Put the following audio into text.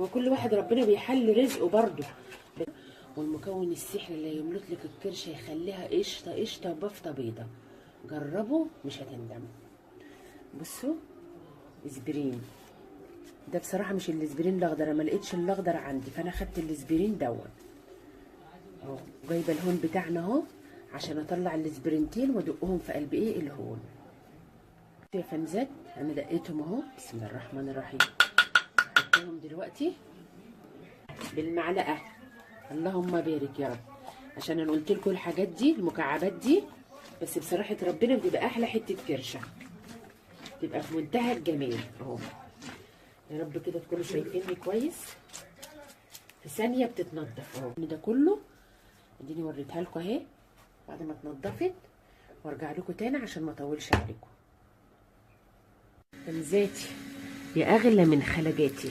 هو كل واحد ربنا بيحل رزقه برضه. والمكون السحري اللي يملط لك الكرشه يخليها قشطه قشطه وبفطه بيضة. جربوا مش هتندموا. بصوا اسبرين ده بصراحة مش الاسبرين الاخضر، انا ما لقيتش الاخضر عندي فانا خدت الاسبرين دون اهو. جايبه الهون بتاعنا اهو عشان اطلع الاسبرنتين وادقهم في قلب ايه الهون. يا فنزات انا دقيتهم اهو، بسم الله الرحمن الرحيم. هحطهم دلوقتي بالمعلقه، اللهم بارك يا رب، عشان انا قلت لكم الحاجات دي المكعبات دي، بس بصراحة ربنا بتبقى احلى حتة كرشه، تبقى في منتهى الجمال اهو. يا رب كده تكونوا شايفيني كويس. في ثانية بتتنضف اهو. ده كله اديني وريتها لكم اهي بعد ما اتنضفت، وارجع لكم تاني عشان ما اطولش عليكم. فنزاتي يا اغلى من خلجاتي،